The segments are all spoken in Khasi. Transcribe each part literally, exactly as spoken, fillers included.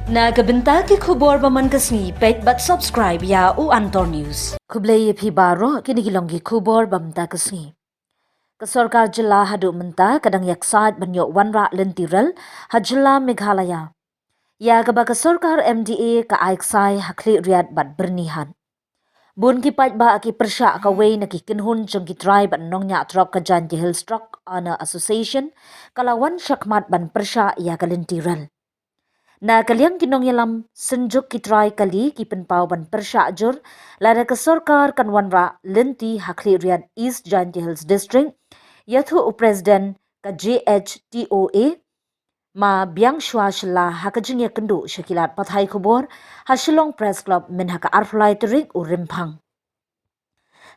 Na ka bynta ki khubor ba man ka sngi, peit bad subscribe ïa u Antor News. Khublei ïa phi baroh, kine ki long ki khubor ba mynta ka sngi. Ka sorkar jylla haduh mynta ka dang ïaksaid ban ïoh wanrah lynti rel ha jylla Meghalaya, ïa kaba ka sorkar M D A ka ai ksai ha Khliehriat bad Byrnihat. Bun ki paidbah ki pyrshah. Kawei na ki kynhun jong ki trai bad nongñiah trok ka Jaintia Hills Truck Owner Association ka la wan shakhmat ban pyrshah ïa ka lynti rel. Na ka liang ki nongïalam synjuk ki trai kali ki pynpaw ban pyrshah jur lada ka sorkar kan wanrah lynti ha Khliehriat, East Jaintia Hills District, ïathuh u President ka J H T O A, Ma Biangshwa Shylla, ha ka jingïakynduh sha ki lad pathai khubor ha Shillong Press Club mynha ka arphew lai tarik u Rymphang.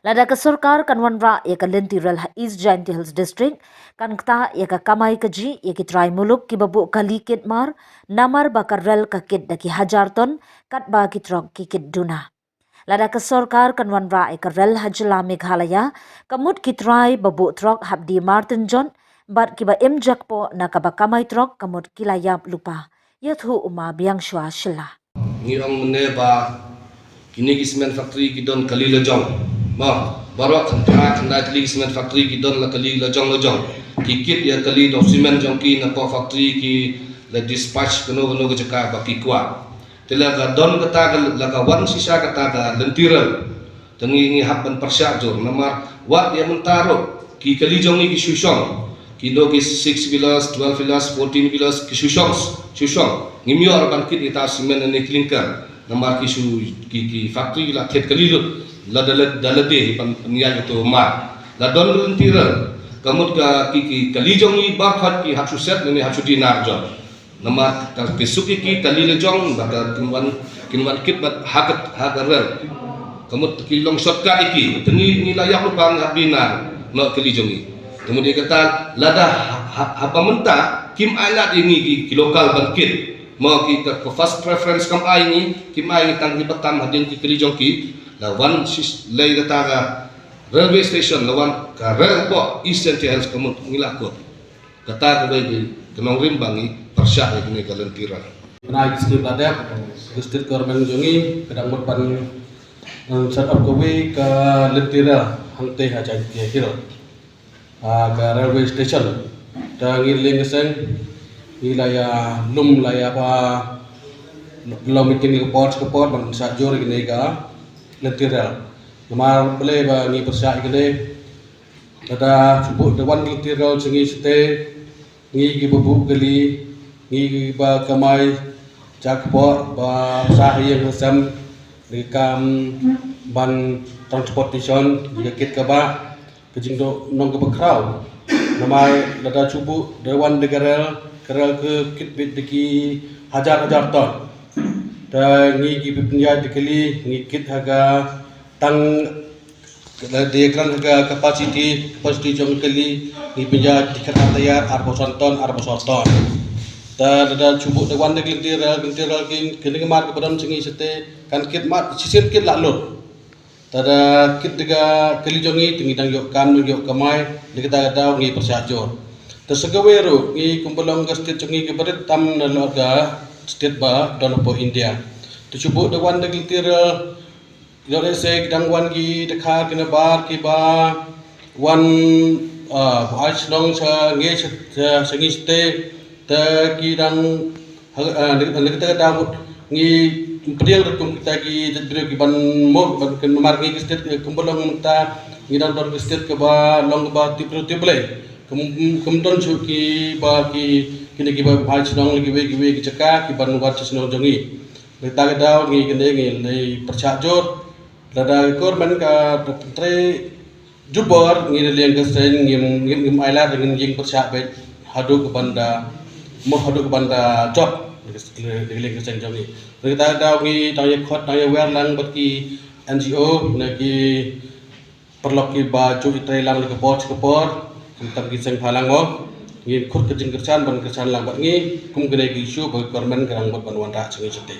Lada ka sorkar kan wanrah ïa ka lynti rel ha East Jaintia Hills District, kan ktah ïa ka kamai kajih ïa ki trai muluk kiba buh kali kit mar, namar ba ka rel ka kit da ki hajar ton, katba ki trok ki kit duna. Lada ka sorkar kan wanrah ïa ka rel ha jylla Meghalaya, ka mut ki trai ba buh trok hap die mar tynjot, bad kiba im jakpoh na kaba kamai trok ka mut ki la ïap lypa, ïathuh u Ma Biangshwa Shylla. Ngi ong mynne ba kine ki cement factory ki don kali lajong. Ba, baroh khyndai, khyndai tylli ki cement factory ki don la kali lajong lajong. Ki kit ïa kali dong cement jong ki napoh factory, ki la dispatch kano kano ka jaka ba ki kwah. Te la ka don kata ka, la ka wan shisha kata ka lynti rel. Te ngi, ngi hap ban pyrshah jur namar wat ïa mynta ruh ki kali jong ngi ki shu shong. Ki don ki six wheelers, twelve wheelers, fourteen wheelers, ki shu shong, shu shong. Ngim ïoh ruh ban kit ïa ta cement ne clinker. Namar ki shu, ki, ki factory la thied kali lut. La da la, da la dei ban pynïaid ïa uto mar. La don lynti rel. Ka mut ka ki, ki kali jong ngi baroh ki hap shu set ne hap shu die nar jong. Namar ka, ki suk ïa ki kali lajong, ba ka kin wan, kin wan kit bad ha ka, ha ka rel. Ka mut ki long shortcut ïa ki. Te ngi, ngi la ïap lypa, ngi hap die nar noh kali jong ngi. Te mut ïa kata lada ha, ha, haba mynta kim ailad ïa ngi ki, ki local ban kit. Mo ki ka, ka first preference kam ai ngi, kim ai ngi tang kiba tam hadien ki kali jong ki. La wan shisha lei kata ka railway station, la wan ka rel hapoh East Jaintia Hills, ka mut ngi la kut. Kata kawei ka nongrim ba ngi pyrshah ïa kane ka lynti rel. Kane ka skim la dep, ka state government jong ngi ka dang mut ban, um, set up kawei ka lynti rel hangtei ha Jaintia Hills. Ah, ka railway station. Te ngi liang ka seng, ngi la ïa lum, la ïa ba long meeting ka por ka por ban sa jur ïa kane ka lynti rel. Namar balei ba ngi pyrshah ïa kane, lada shu buh da wan ka lynti rel sha ngi shatei, ngi kiba buh kali, ngi kiba kamai jakpoh ba sah ïing ha sem, ngi kam ban transportation, ngi ka kit kaba, ka jingdon nong kaba khraw. Namar lada shu buh da wan da ka rel, ka rel ka kit beit da ki hajar hajar ton. Te ngi kiba pynïaid da kali, ngi kit ha ka tang Ka la dei kren ha ka capacity, capacity jong ka kali, ngi pynïaid dikit ha taïar, arphew san ton, arphew san ton. Te lada shu buh da wan da ka lynti rel, lynti rel ki, kine ki mar kiba don sha ngi shatei, kan kit mat, shisien kit la lut. Te da kit da ka kali jong ngi, te ngi dang ïoh kam, dang ïoh kamai, da kata ka daw ngi pyrshah jur. Te sa kawei ruh, ngi kumba long ka state jong ngi kaba rit tam na lor ka state ba don hapoh India. Te shu buh da wan da ka lynti rel, Ïoh lehse ki dang wan ki dkhar ki nabar kiba wan, ah, ba ai shnong sha ngi sha, sha, sha ngi shatei, te ki dang ha, ah, na, na kata ka daw ngi pdiang ruh kum kita ki jaitbynriew ki ban mo ban kin namar ngi ki state, eh, kumba long mynta ngi dang don ki state kaba long kaba tip ruh tip Blei. Kum, kum don shuh kiba ki, kine kiba ai shnong kiwei kiwei ki jaka ki ban wad sha shnong jong ngi. Ngi ta ka daw ngi kane ngi lei pyrshah jur. Lada ka government ka trei jubor ngi na liang ka seng ngim, ngim, ngim ailad ngin ïeng pyrshah beit haduh ka ban da mo haduh ka ban da jop. Ngi na liang ka seng jong ngi. Ngi ta ka daw ngi dang ïa khot dang ïa wer lang bad ki N G O na ki paralok kiba ju ïatrei lang na ka por sha ka por, khamtam ki seng bha lang mo. Ngin khot ka jingkyrshan ban kyrshan lang bad ngi, kum kane ka issue ba ka government ka dang mut ban wanrah sha ngi shatei.